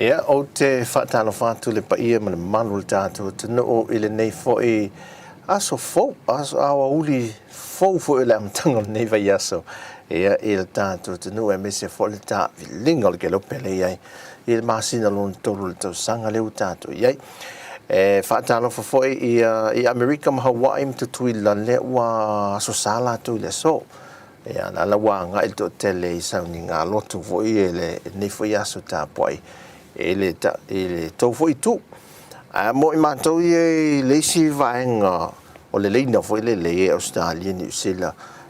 Ia, ou te faatalofa atu i le paia ma le mamalu o le tatou atunuu i lenei foi aso fou, aso aoauli fou foi o le amataga o lenei vaiaso, ia, i le tatou atunuu aemaise foi le taaviliga o le kelope lea e i ai i le masina lona tolu o le tausaga lea ua tatou i ai. E faatalofa foi i Amerika ma Hawaii ma Tutuila lea ua aso sa latou i le aso. Ia, la la ua agai le toatele i sauniga lotu foi i lenei foi aso tapuai i le tou foi itu. Ae mo i matou ia i le isi vaega o le laina foi lele i Ausetalia, Niu Sila,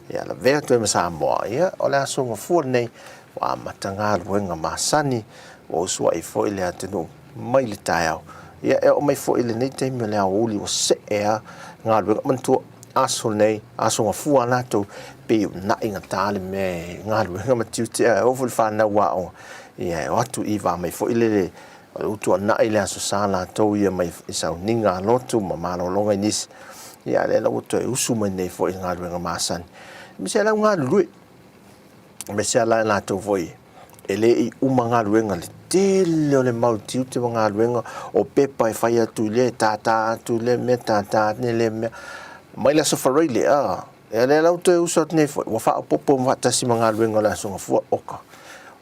ia lavea atu ai ma Samoa, ia o le aso Gafua lenei ua amata galuega masani, ua usuai foi le atunuu mai le taeao. Ia e oo mai foi i lenei taimi o le aoauli ua see lava galuega. Manatua, aso nei, aso Gafua lava latou, pei e uunai gata le mea i galuega ma tiute, ae oo foi i le fanau aoga, ia e o atu i va mai foi lele, o utuanai le Aso Sa latou ia mai i sauniga a lotu ma malologa i nisi, ia a o lea la ua toe usu mai nei foi i galuega masani. Aemaise lava le au galulue, aemaise lava i latou foi e le i uma galuega, le tele o le mau tiute ma galuega, o pepa e fai atu i lea, e tātā atu i lea mea, tātā atu i lea mea. Mai le Aso Faraile, a, ia lea la ua toe usu atu nei foi, ua faaopoopo faatasi ma galuega o le Aso Gafua, oka,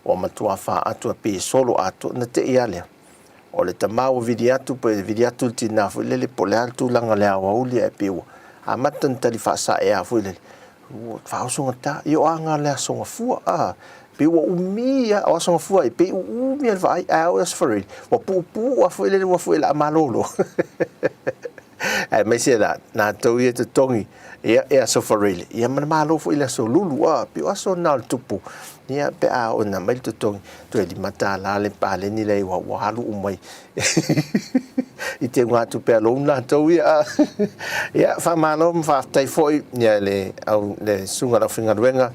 ua matua faatu lava pei e solo atoa, ona te i lava lea, o le tama ua vili atu pe vili atu le tinā foi lele po o le a le tulaga o le aoauli ae pei ua amata ona tali faasae lava foi lele, ua faaosogata, ia o aga o le Aso Gafua, a, pei ua umi lava, o Aso Gafua e pei ua umi lava le vaai, ae a oo i Aso Faraile, ua puupuu lava foi lele ua foi o le a malolo. Aemaise la latou ia e totogi ia e Aso Faraile ia ma le malo foi i le Aso Lulu, a pei o aso na o le tupu ia pe a oo ina aumai le totogi toe $5 le paleni lea ua alu uma i teugatupe a loan latou ia. Ia faamalo ma faafetai foi ia le au le susuga i le aufaigaluega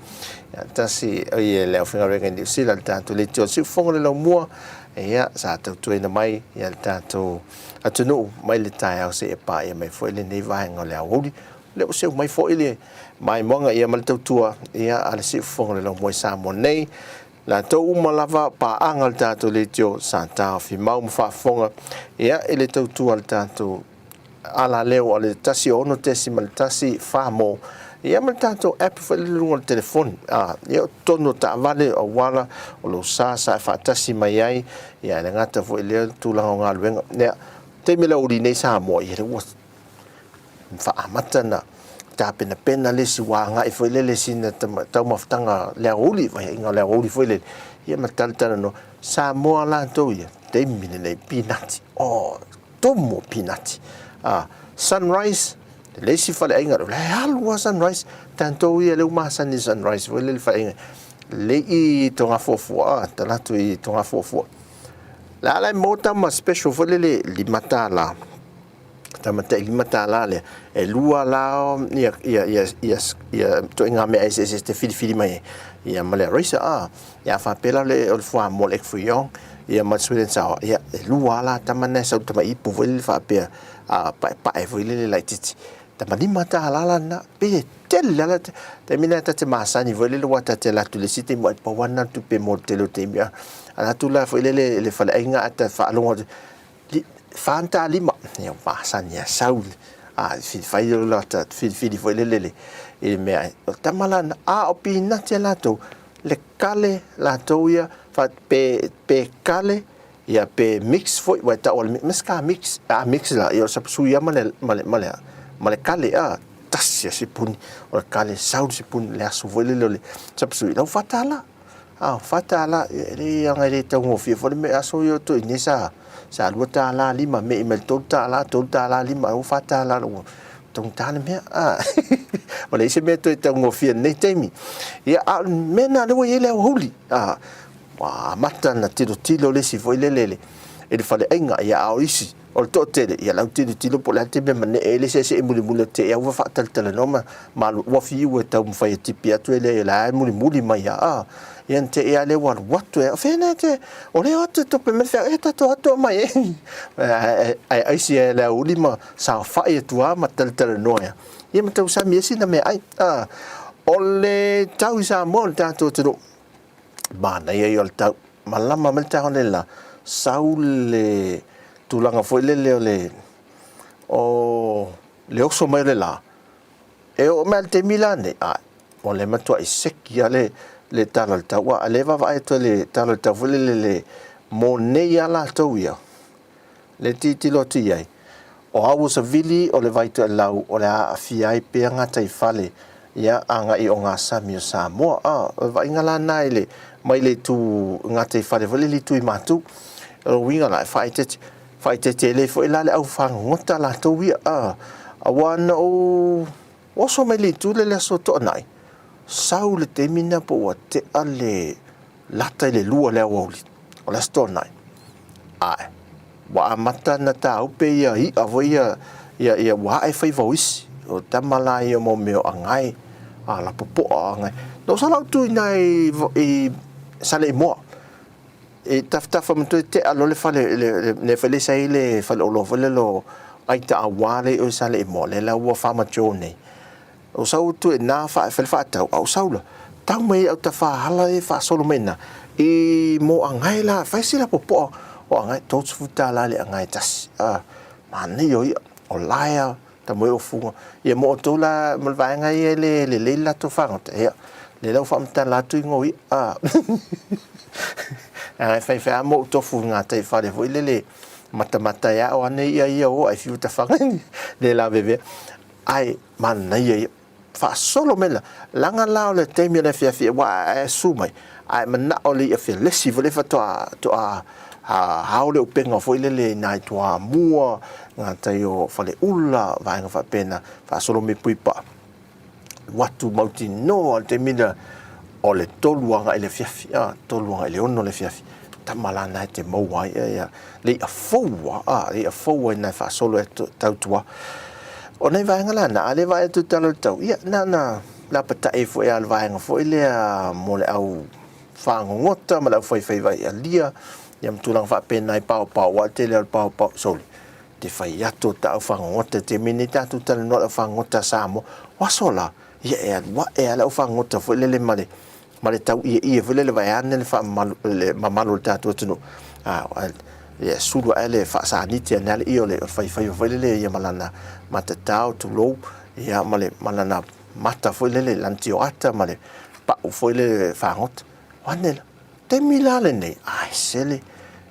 ia tasi ia le aufaigaluega i Niu Sila le tatou leitio o Siufofoga o le Laumua ia sa tautuaina mai ia le tatou atunuu mai le taeao seia paia mai foi lenei vaega o le aoauli. O lea ua seu mai foi le maimoaga ia ma le tautua ia a le Siufofoga o le Laumua i Samoa nei. Latou uma lava paaga o le tatou leitio sa taofi mau ma faafofoga ia i le tautua a le tatou alaleo a le 16.1 Famo ia ma le tatou app foi le luga o le telefoni. Ia o totonu o taavale, o auala, o lou sa sa e faatasi mai ai, ia e le gata foi i lea tulaga o galuega. Ia, taimi le aoauli nei Samoa, ia lea ua faaamata na tapenapena le isi ua agai foi lele sina taumafataga le aoauli, vaiaiga o le aoauli foi lele, ia ma talatalanoa. Samoa latou ia, taimi lenei, pinati, oh, tumu pinati. Sunrise, le isi faleaiga, o la e alu lava Sunrise, tatou ia lea ua masani i Sunrise foi lele faleaiga, le i Togafuafua, talaatu i Togafuafua. La la e maua tama special foi lele $5, tama tai $5 lea, e lua la ia ia ia ia ia ituaiga mea eseese e te filifili mai ai, ia ma le araisa, ia faapea la o le fuamoa o le egg fouillon, ia ma le sweet and sour, ia e lua lava la tama na e sau tama ipu foi lele faapea a paepae foi lele laitiiti, tama $5 la lena, pei e tele lava le taimi lena ta te masani foi lele aua ta te alu atu i le isi taimi aua e pau lava lena o le tupe mo le tele o taimi, a alu atu la foi lele i le faleaiga ae ta faalogo atu, $4.50, ia ua masani lava sau a fai o lata filifili foi lele i le mea o le tama la lena, a o pinati a latou le kale latou ia pe pe kale ia pe mix foi ua e tau o le mix ka mix a mix la ia o sapasui lava ma le ma le ma le ma le kale a tasi a sipuni o le kale sau le sipuni le aso foi lele o le sapasui lau $4 a $4 e le aga e le taugofie foi le mea aso ia o toi nei sa sa $2.50 me'i mai le $3 $3.50 ua $4 ua taugata le mea a ua leai se mea toe taugofie i lenei taimi ia a o le mea lena lea ua i ai le aoauli a ua amata ona tilotilo le isi foi lele i le faleaiga ia a o isi o le toatele ia lau tilotilo po o le a le taimi e manee ai le seesee mulimuli o te i ua faatalatalanoa ma ma alu ua fiu e taumafai e tipi atu e leai o la e mulimuli mai lava a ia na te i lava lea ua alu atu e o fea lea te o lea o atu e tope mai le feau e tatou atu aumai e ae aisi e le aoauli ma saofai atu lava ma talatalanoa ia ia ma tausami ai sina meaai a o le tau i Samoa o le tatou atunuu manaia ia o le tau malama mai le taeao nei la. sau le tulaga foi lele o le o le oso mai o le la, e oo mai lava i le taimi la nei, ae o lea e matuai seki lava le le tala o le tau, a o lea e vaavaai atu i le tala o le tau foi lele le mo nei lava latou ia, le tilotilo atu i ai, o au o savili o le vai toelau o le a aafia ai pea gataifale ia agai ogasami o Samoa. A, o le vaaiga la lena i le mai le itu gataifale foi lele i le itu i Matu. O le uiga la, e faaeteete, faaeteete le foi la le au fagogota latou ia, a, aua na ou oso mai le itu lea i le aso Toonai, sau le taimi lena po ua tea le lata i le 2 i le aoauli o le Aso Toonai, ae ua amata ona tāupe ia i'a foi ia, ia, ia ua ae faiva o isi, o tama la ia mo mea o ʻagae, a lapopoa o ʻagae. Na ou sala atu i ina i, i Saleimoa, i tafatafa ma toe tea loa le fale, le, le, le fale sa i le faleoloa foi lele o Aita Aua le i o i Saleimoa, lea la ua Farmer Joe nei. O sau atu i ina fale faatau, a o sau la, tau mai au tafaala e faasolo mai ina, i mo ʻagae la, fai si lapopoa o ʻagae, $30 le ʻagae tasi. A, manaia o i'a, o laea, tamoe o fuga. Ia mo outou la ma le vaega ia e le lelei le latou fagota, ia, lea la ua faamatala atu igoa o i'a. A, e faifai lava ma ou tofu i gataifale foi lele matamata ai lava o ane i'a ia o ae fiu tafaga le lavevea. Ae manaia ia faasolo mai la laga la o le taimi o le afiafi ua ae susu mai ae manao le i'a felesi foi lea faatoa toa hao le upega foi lele i nai Toamua, gatai o Faleula, vaega faapena, faasolo mai Puipaa. Alu atu mautinoa le taimi lea o le 3 agai i le afiafi, a, 3 agai i le 6 le afiafi, tama la na e te maua ai ia, ia le i'a fou a, a, le i'a fou ai na e faasolo e tautua. O nai vaega la na, a le vaai atu i tala o le tau, ia, na na lapatai foi a le vaega foi lea mo le au fagogota ma le au faifaiva i alia, ia ma tulaga faapena i paopao, aua o le tele o le paopao, sole, te fai atu o ta au fagogota, te mea nei tatou talanoa le au fagogota a Samoa, o aso la, ia e alu ae lava le au fagogota foi lele ma le ma le tauieie foi lele vaeane le faamamalu le mamalu o le tatou atunuu, a, ia sulu ae le faasaniti ane lava le ie o le faifaiva foi lele ia ma lana matatao tulou, ia ma le ma lana mata foi lele lana tioata ma le pau foi lele fagota. O ane la, taimi la lenei, ai sele,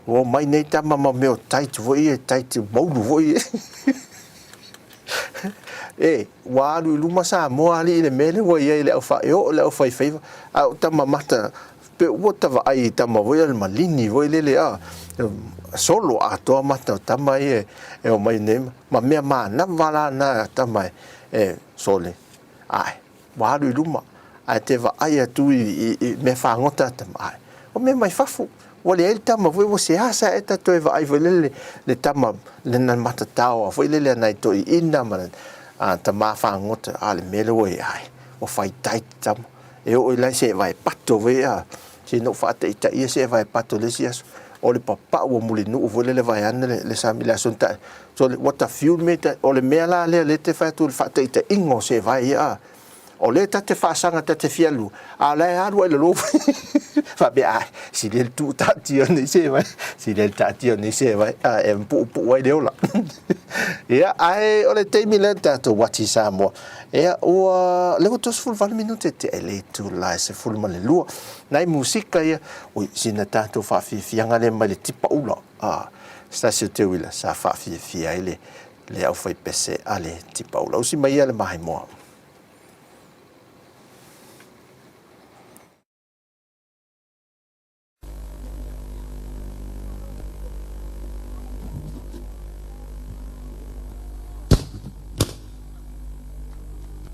ua omai nei tama ma mea o tight foi ia, tight moulu foi ia. E, ua alu i luma Samoa alii i le mea lea ua i ai le au e oo i le aufaifaiva, a o tama mata, pe ua ta vaai i tama foi ia le maligi foi lele, a, solo atoa mata o tama ia e omai nei, ma mea manava la na a tama e sole, ae, ua alu i luma, ae te vaai atu i mea fagota a tama, ae, o mea mai fafo, ua leai le tama foi, ua seasea ea ta toe vaai foi lele le tama lena matatao foi lele a nai toeaiina ma tama fagota, a o le mea lea ua i ai, ua fai tight tama, e oo i lae se vae pato foi a, se na ou faataitaia se vae pato i le isi aso, o le papau o Mulinuu foi lele vaeane le sami i le aso na tae, so what the fuel me, o le mea la lea lea te fai atu o le faataitaiga o se vae ia a, o lea ta te faasaga ta te fia alu, a o la e alu ai i lalo faapea, ai, sili ai le tuu taatia nei se vae, sili ai le taatia nei se vae, a, e puupuu ai le ola. Ia, ae o le taimi lea tatou uati Samoa, ia, ua, lea ua 38 minute te e le itula e 12. Nai musika ia, ui, sina tatou faafiafiaga lea mai le tipa ula, a, se tasi o teuila sa faafiafia ai le, le aufaipese a le tipa ula. Usi mai ia le maimoa.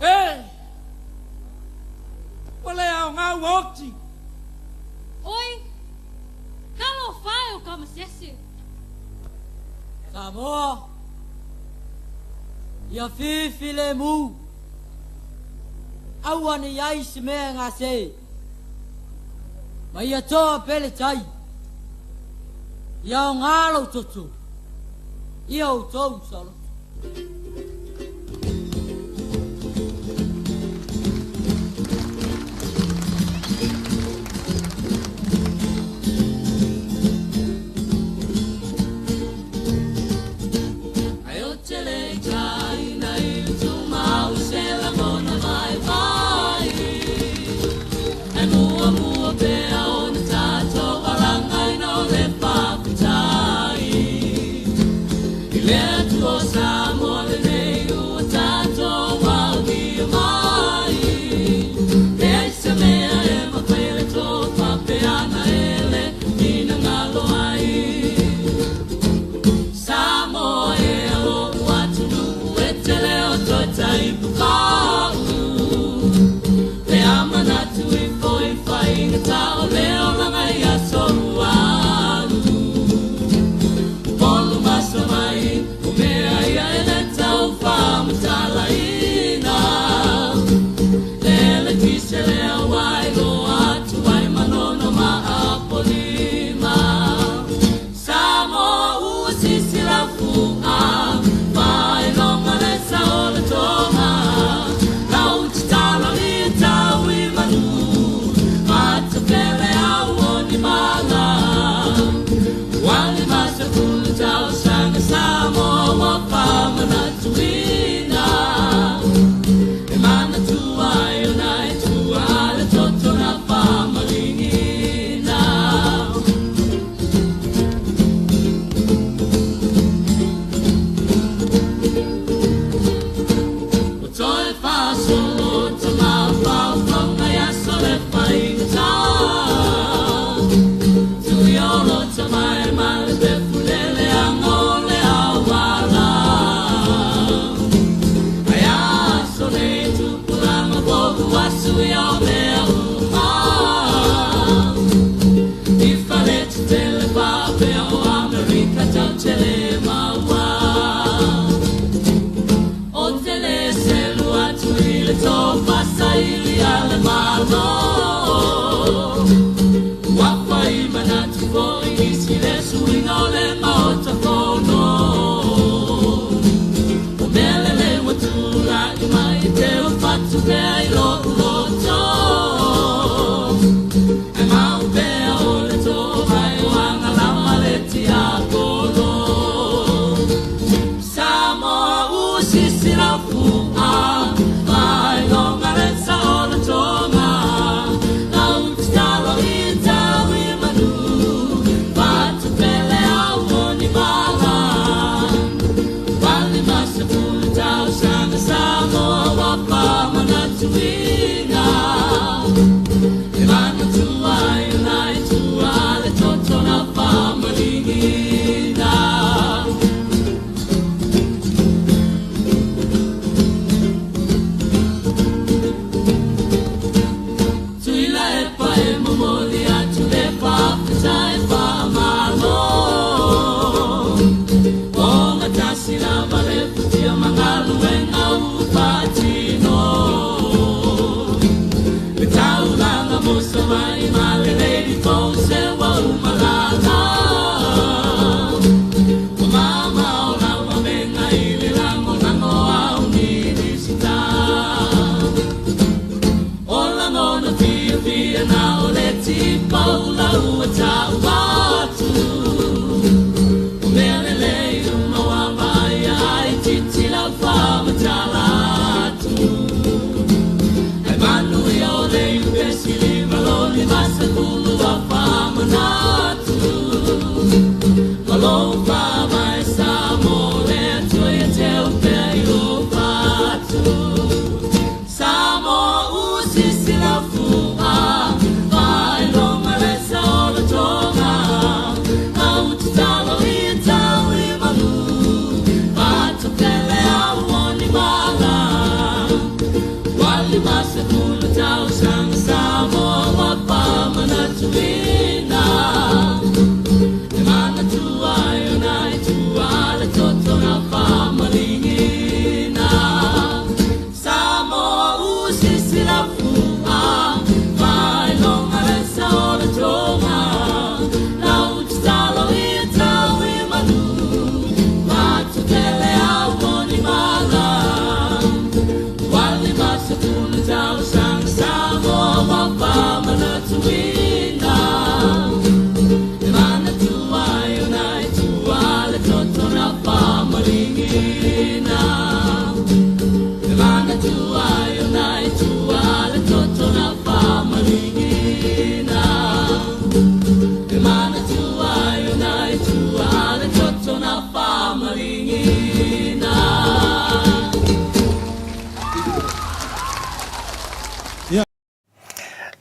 E! Ua le aoga ua oti. Oi! Talofa e o Kamasese! Samoa, ia fifilemu, aua ne i ai se mea e gase. Ma ia toa pea le tai, ia aoga lou toto, ia outou saoloto.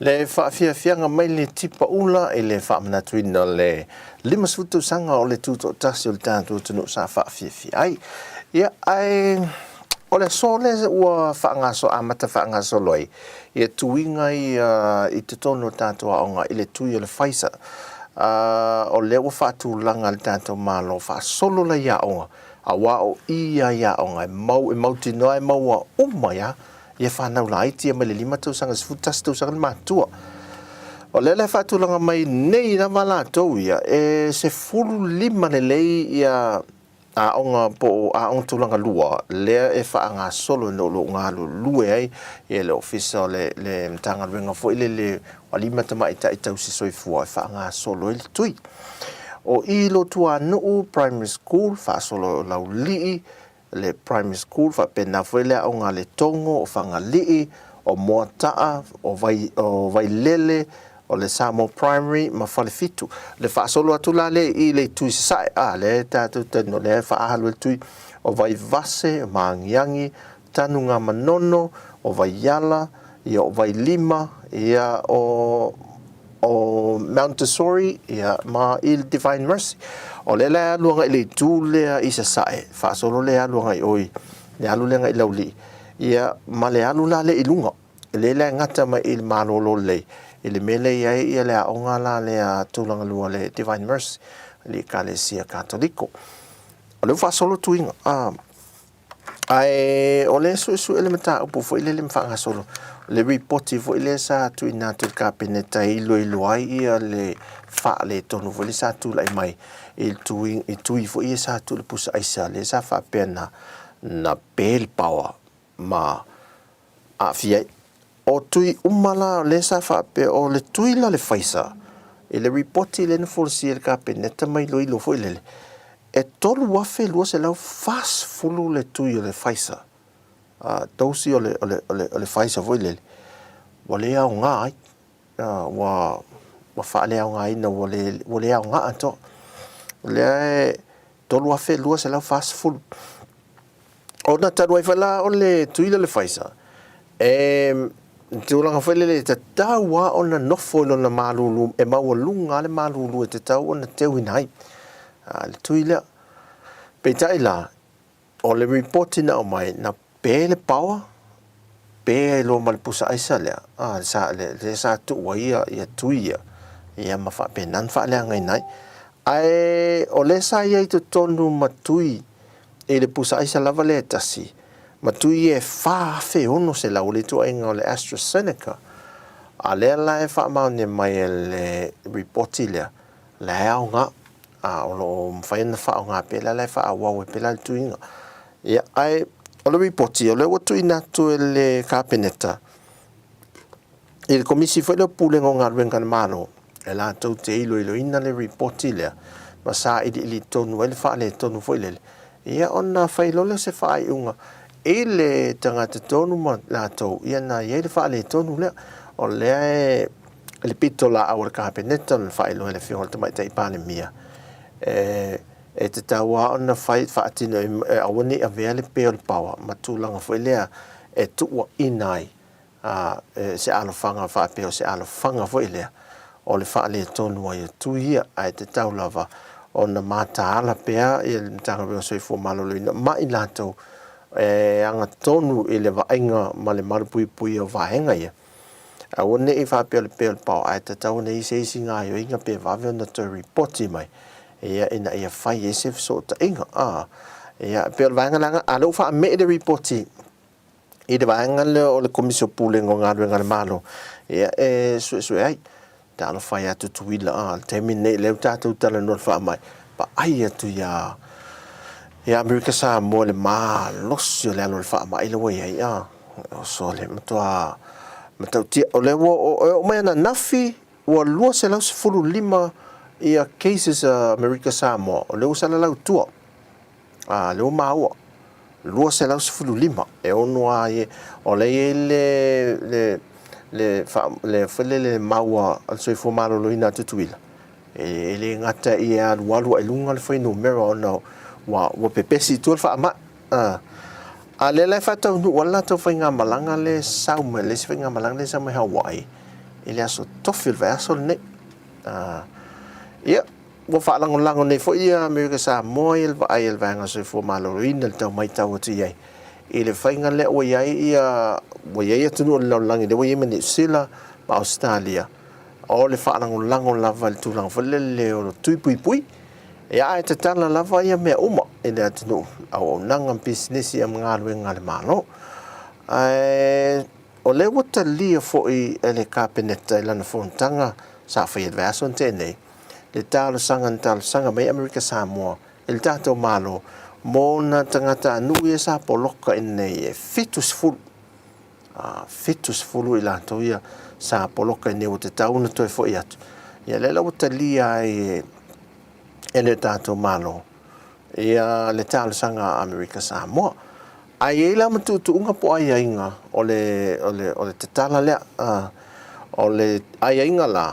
Le faafiafiaga mai le tipa ula i le faamanatuina o le 50 tausaga o le tutoatasi o le tatou atunuu sa faafiafia ai. Ia, ae o le aso lea ua faagaso, amata faagasolo ai ia tuiga ia i totonu o tatou aoga i le tui o le Pfizer. O lea ua faatulaga le tatou Malo faasolo la i aoga, aua o i ia i aoga e mau, e mautinoa e maua uma ia ia fanau laiti ia mai le 5 tausaga, 11 tausaga le matua. O lea la e faatulaga mai nei lava latou ia, e 15 lelei ia aoga po o aoga tulaga lua lea e faagasolo ina o lo o galulue ai ia le Ofisa o le, le Matagaluega foi lele o Alii ma Tamaitai Tausi Soifua e faagasolo ai le tui. O i Lotuanuu Primary School faasolo o Laulii le Primary School faapena foi le aoga a Letogo, o Fagalii, o Moataa, o Vai, o Vailele, o le Samoa Primary ma Falefitu. Le faasolo atu la lea i le itu i Sasae, a lea e tatou te talanoa, lea e faaalu ai le tui o Vaivase, o Maagiagi, Tanugamanono, o Vaiala, ia o Vailima, ia o o Montessori ia, ma i le Divine Mercy. O lea la e alu agai i le itu lea i Sasae, faasolo lea e alu agai i o i le alu lea agai i Laulii, ia, ma le alu la lea i luga. lea la e gata mai i le malolo lelei i le mea lea e i ai ia le aoga la lea tulagalua le Divine Mercy le Ekalesia Katoliko. O lea ua faasolo tuiga, a, ae o lea e suesue le mataupu foi lele ma faagasolo le ripoti foi lea sa tuuina atu i le Kapeneta e iloilo ai ia le faaletonu foi lea sa tulai mai i tui, i tui foi ia sa tuu i le pusa aisa lea sa faapea na, na pe le paoa ma aafia ai. O tui uma la lea sa faapea o le tui la le Pfizer i le ripoti lea na folasia e le Kapeneta ma iloilo foi lele, e 3,240 le tui o le Pfizer, dose o le, o le, o le, o le Pfizer foi lele, ua le aoga ai. Ua, ua faaleaogaina, ua le, ua le aoga atoa. O lea e 3,240. Ona talu ai foi la o le tui lea o le Pfizer, e tulaga foi lele e tatau lava ona nofo i lona malulu, e maualuga lava le malulu e tatau ona teuina ai le tui lea. Peitai la, o le ripoti na aumai, na pe le paoa, pe ai loa ma le pusa aisa lea, a, sa, le, lea sa tuu ai ia, ia tui ia, ia ma faapena ona faaleagaina ai. Ae o lea sa i ai i totonu ma tui i le pusa aisa lava lea e tasi, ma tui ia e 4,600 o le ituaiga o le AstraZeneca, a lea la e faamaonia mai e le ripoti lea, la e aoga, a o lo o mafai ona faaaoga pea la la e faaauau ai pea la le tuiga. Ia, ae o le ripoti, o lea ua tuuina atu e le Kapeneta i le Komisi foi lea o Pulega o Galuega a le Malo, e latou te iloiloina le ripoti lea ma sailiili tonu ai le faaletonu foi lele, ia ona fai loa lea o se faaiuga i le tagata tonu ma latou ia na i ai le faaletonu lea. O lea e le pitolaau a le Kapeneta na faailoa e le Afioga i le Tamaitai Palemia, e, e tatau lava ona fai, faatino, e aua ne i avea le pe o le paoa ma tulaga foi lea e tuuaina ai a, se alofaga faapea o se alofaga foi lea o le faaletonu ai o tui ia, ae tatau lava ona mataala pea ia le Matagaluega o Soifua Maloloina ma i latou e agatonu i le vaaiga ma le malupuipuia o vaega ia. Aua ne i faapea o le pe o le pao, ae tatau ona i ai se isi gaoioiga pe vave ona toe ripoti mai ia ina ia fai ai se fesootaiga. A, ia, e pei o le vaega lea, a o lea ua faamee le ripoti i le vaega lea o le Komisi o Pulega o Galuega a le Malo, ia, e suesue ai. Talofa ia Tutuila, a, le taimi lenei lea ua tatou talanoa i le faamai, vaai atu ia ia Amerika Samoa i le malosi o le alu o le faamai lea ua i ai, a, sole, matua matautia. O lea ua e oo mai ananafi ua 215 ia cases a Amerika Samoa, o lea ua salalau i tua. A, lea ua maua, 215, e ono a i, o lea e i ai le, le, le, fa, le, foi lele le mau a le Soifua Maloloina a Tutuila, e, e le gata i e alualu ai luga le fuainumera ona ua, ua pepesi i tua le faamai. A, a lea la e faataunuu ai le latou faigamalaga lea e sau mai, le isi faigamalaga lea e sau mai Hawaii i le aso Tofi o le vaiaso lenei. A, ia, Ua faalagolago nei foi ia Amerika Samoa i le vaai a le Vaega Soifua Maloloina i le tau matau atu i ai i le faiga lea ua i ai ia ua i ai atunuu o le lalolagi lea ua i ai ma Niu Sila ma Ausetalia o le faalagolago lava i le tulaga foi lele o le tui puipui ia ae tatala lava ia mea uma i le atunuu auaunaga ma pisinisi ma galuega a le Malo ae o lea ua talia foi e le Kapeneta i lana fonotaga sa faia i le vaiaso na tea nei le talosaga na talosaga mai Amerika Samoa i le tatou Malo mo na tagatanuu ia sa poloka i nei e 70, a, 70 i latou ia sa poloka i nei ua tatau ona toe foi atu. Ia lea la ua talia ai e, e le tatou Malo ia le talosaga a Amerika Samoa. Ae i ai la ma tuutuuga po o aiaiga o le, o le, o le tatala lea. A, o le aiaiga la,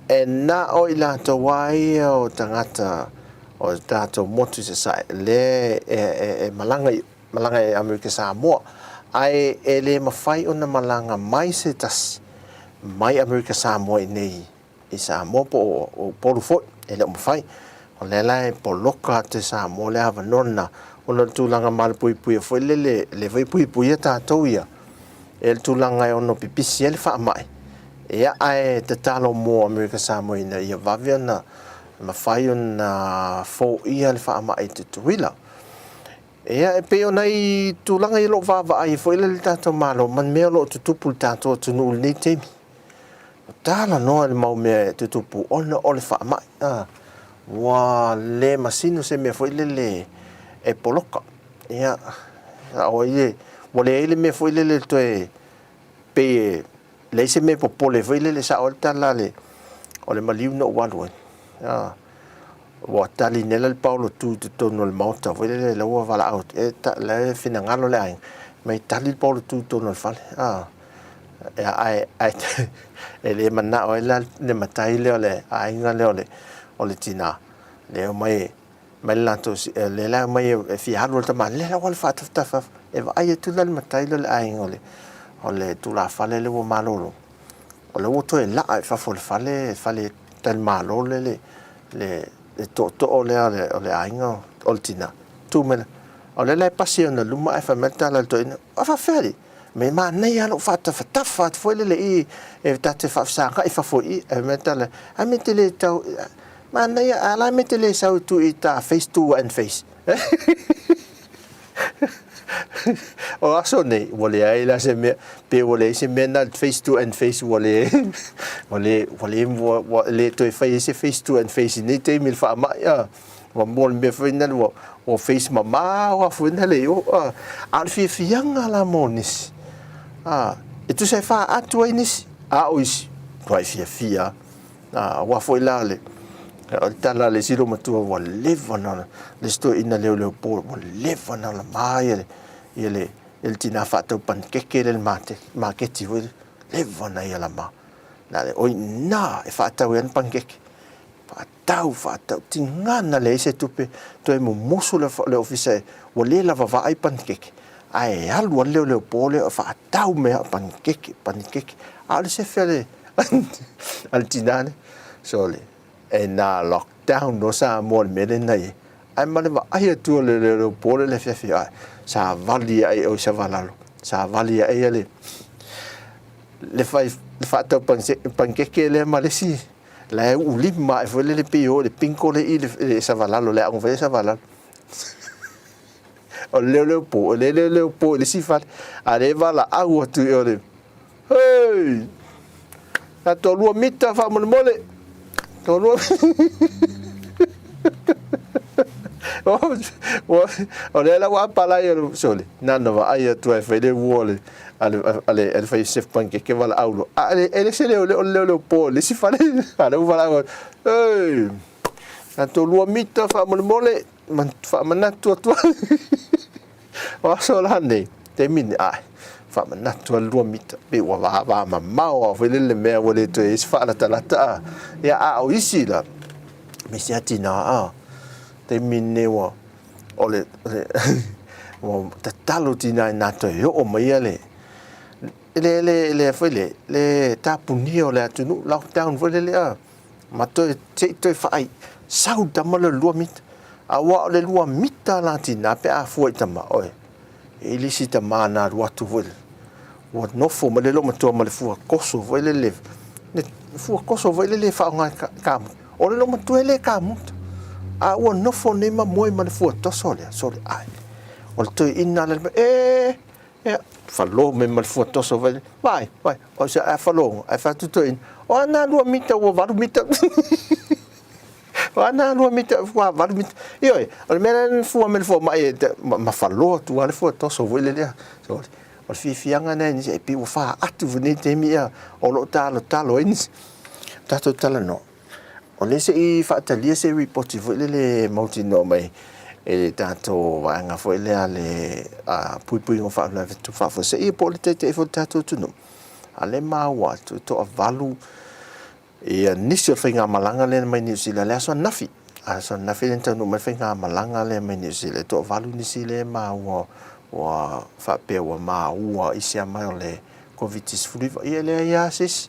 e na o i latou lava ia o tagata o le tatou motu i Sasae lea e, e, e malaga i, malaga i Amerika Samoa. Ae e le mafai ona malaga mai se tasi mai Amerika Samoa i nei i Samoa po o Upolu foi, e le o mafai. O lea la e poloka atu e Samoa le avanoa lena, ona o le tulaga malupuipuia foi lele, lea foi e puipuia tatou ia. E le tulaga e ono pipisi ai le faamai, ia ae tatalo mo Amerika Samoa ina ia vave ona mafai ona foia le faamai i Tutuila. Ia e pei o nai tulaga ia o lo o vaavaai ai foi le tatou Malo ma mea o lo o tutupu i le tatou atunuu i lenei taimi. Ua talanoa i le mau mea e tutupu ona o le faamai. Ua le masino se mea foi lele e poloka. Ia, ua leai le mea foi lele toe pei e leai se mea e popole foi lele, sao ai le tala o le maliu na ou alu ai. Ua tali nei la le paolo tu i totonu o le maota foi lele la ua valaau atu, e la e finagalo le aiga, mai tali le paolo tu i totonu o le fale. Ae e le manao ai la le matai lea o le aiga lea o le tina, lea omai mai le latou, lea la omai e fia alu le tama, lea la ua faatafatafa e vaai atu la le matai lea o le aiga o le tulafale lea ua malolo, o lea ua toe laa i fafo o le fale, fale talimalo lea le tootoo lea o le aiga o le tina, tu mai la, o lea la e pasi ona luma ae fai mai le tala a le toeaina, a faafefea alii? Me manaia lava lou faatafatafa atu foi lele i e ta te faafesagai i fafo i i. Ae fai mai le tala, a mea e te le tau, manaia, a la mea e te le sau e tu i ta face to and face. O aso nei, ua leai la se mea, pe ua leai se mea na face to and face, ua le, ua le, ua le, ua le toe fai ai se face to and face i nei taimi i le faamai, a. Ua mo le mea foi lea ua, ua face mamao lava foi lea i o, a. A o le fiafiaga la mo nisi, a, e tusa e faatu ai nisi, a o isi, matuai fiafia lava. A, aua foi la le, o le tala a le isi loomatua ua leva ona, le isi toeaina leoleo po, ua leva ona lama ia le, ia le, ia le tina faatau panikeke lea i le maketi foi lea, leva ona ia lama. Na le, o i ina e faatau ai ana panikeke. Faatau, faatau, tiga na leai se tupe, toe mumusu le, le ofisa e, ua le lava vaai panikeke, ae alu lava le leoleo po lea e faatau mea panikeke, panikeke, a o le sefe a le, a le tina lea. Sole, e na lockdown loa Samoa i le mea lea na i ai. Ae ma le vaai atu o le leoleo po lea i le afiafi, ae savali ae i o i Savalalo, savali ae ia le, le fai, le faatau panikeke lea ma le isi, la e uu lima ae foi lele pei e o i le bingo lea i le Savalalo, le aoga fai a Savalalo. O le leoleo po, o le leoleo po i le isi fale, a lea e valaau atu i o le, Hei! Na toalua mita faamolemole. Toalua O lea la ua apalai o le sole, na na vaai atu ai fai le ua le a le a le a le fai chef pankeke valaau loa. A le e le se leo le o le leoleo po le isi fale. A lea ua valaau atu, Hei! Na toalua mita faamolemole, faamanatu atu ai. O aso la nei, taimi nei, ae, faamanatu lava le 2 mita, pei ua vavamamao lava foi lele mea ua le toe i ai se faalatalata a. Ia, a o isi la, aemaise lava tina a, taimi nei ua, o le, ua tatalo tina ina toe oo mai le, le, le, le, foi le, le tapunia o le atunuu, lockdown foi lele a. Ma toe, se i toe faai, sau le tama lea o le 2 mita. Aua o le 2 mita la tina pe a fua i tama, oe, e i le isi tama na alu atu foi lele, ua nofo mai le loomatua ma le fua koso foi lele, le fua koso foi lele e faaaoga e kamuta. O le loomatua e le kamuta, a ua nofo nei ma moe ma le fua toso lea, sole, ai, o le toeaina lea, e, Ia, falo mai ma le fua toso foi lea. Vaai, vaai, o se a falo, ae fai atu toeaina, o a nā 2 mita ua 8 mita. O a nā 2 mita ua 8 mita. Ioe, o le mea lea na fua mai le fomai e ma falo atu lava le fua toso foi lea. So, o le fiafiaga lea i nisi, e pei ua faatu foi nei taimi ia o lo o talotalo ai nisi. Tatou talanoa. O lea se i faatalia se ripoti foi lele mautinoa mai e le tatou vaega foi lea le puipuiga o faalavelave tutupu faafuasei po o le taitai foi o le tatou atunuu. A o lea e maua atu e toavalu ia nisi o le faigamalaga lea mai Niu Sila i le aso ananafi. Aso ananafi lea na taunuu mai le faigamalaga lea mai Niu Sila e toavalu nisi lea e maua ua faapea ua maua i siama o le Koviti-19. Ia e leai lava se isi,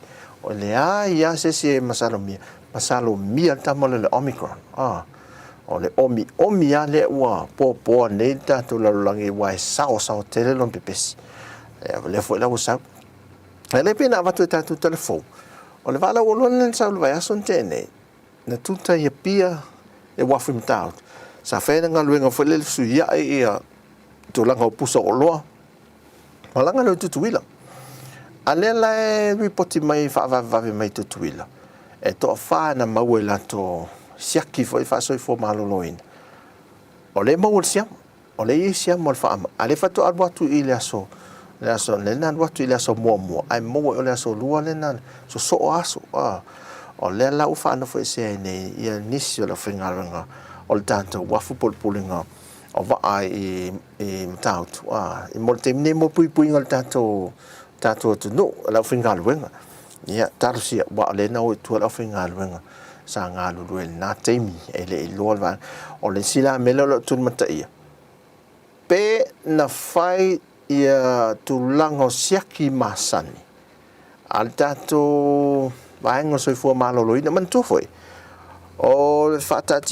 e leai lava se isi e masalomia, masalomia le tama lea o le Omicron. Ah, o le omiomi lava lea ua poapoa nei le tatou lalolagi aua e saosao tele lona pepesi. Ia, lea foi la ua sau. Ae le pei na avatu e tatou tala fou, o le vaa lauoloa lea na sau i le vaiaso na tea nei, na tuta i Apia le uafu i Matautu. Sa fai ai le galuega foi lea le fesuiai ia tulaga o pusa oloa, malaga lea i Tutuila. A lea la e ripoti mai faavavevave mai Tutuila, e toafa na maua i latou siaki foi faasoifua maloloina. O lea e maua le siama. O lea e i ai siama o le faamai, a o lea faatoa alu atu i le aso, le aso, lea na alu atu i le aso muamua, ae maua i le aso lua lea na sosoo aso. O lea la ua faanofoesea ai nei ia nisi o le aufaigaluega o le tatou uafu po o le Pulega o Vaa i Matautu, mo le taimi nei mo puipuiga o le tatou tatou atunuu, le aufaigaluega. Ia, talosia, aua o lea na o i tua le aufaigaluega sa galulue i lena taimi, e le i iloa le vaega. O le isi la mea lea o lo o tulimataia, pe na fai ia tulaga o siaki masani a le tatou vaega o le soifua maloloina. Manatua foi, o le faataatia